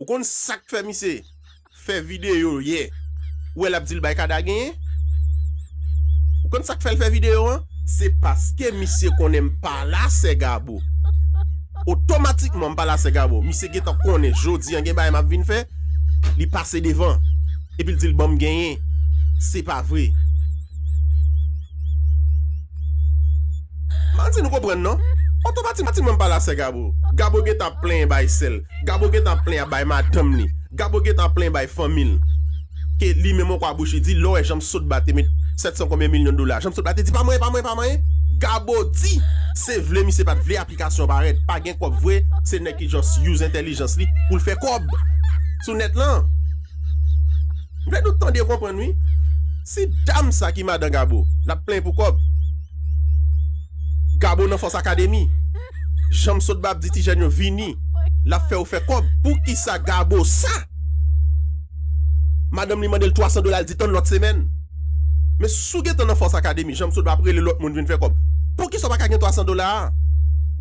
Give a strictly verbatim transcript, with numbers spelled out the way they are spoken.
Ou konn sa k fè misye fè videyo yè? Ou wè l ap di l bay Kada genyen? Ou konn sa k fè l fè videyo an? Se paske misye konnen m pa la sè Gabo. Otomatikman m pa la sè Gabo. Misye gentan konnen jodi an gen bagay m ap vin fè. Li pase devan. Epi l di l ban m genyen. Se pa vre. M ann di nou konprann non. Otomatikman m pa la sè Gabo. Gabo gentan ap plenyen bay sèl. Gabo gentan ap plenyen bay madanm li. Gabo gentan ap plenyen bay fanmi l. Ke li menm ankò a bouch li di lè w wè Janm Sotba te met sèt san konbyen milyon dola. Janm Sotba te di pa mwen, pa mwen, pa mwen. Gabo di se vle misye pa t vle aplikasyon parèt. Pa gen kòb vre, se nèg ki just use entèlijans li pou l fè kòb. Sou nèt lan. M vle nou tande konprann wi. Si dam sa ki madan Gabo, l ap plenyen pou kòb. Gabo nan Fòs Akademi. Janm Sotba ap di ti jèn yo vini. L ap fè yo fè kòb. Poukisa Gabo sa? Madanm li mande l twa san dola, l di tann lòt semèn. Men si w gentan nan Fòs Akademi, Janm Sotba ap rele lòt moun vin fè kòb. Poukisa w pa ka gen twa san dola a?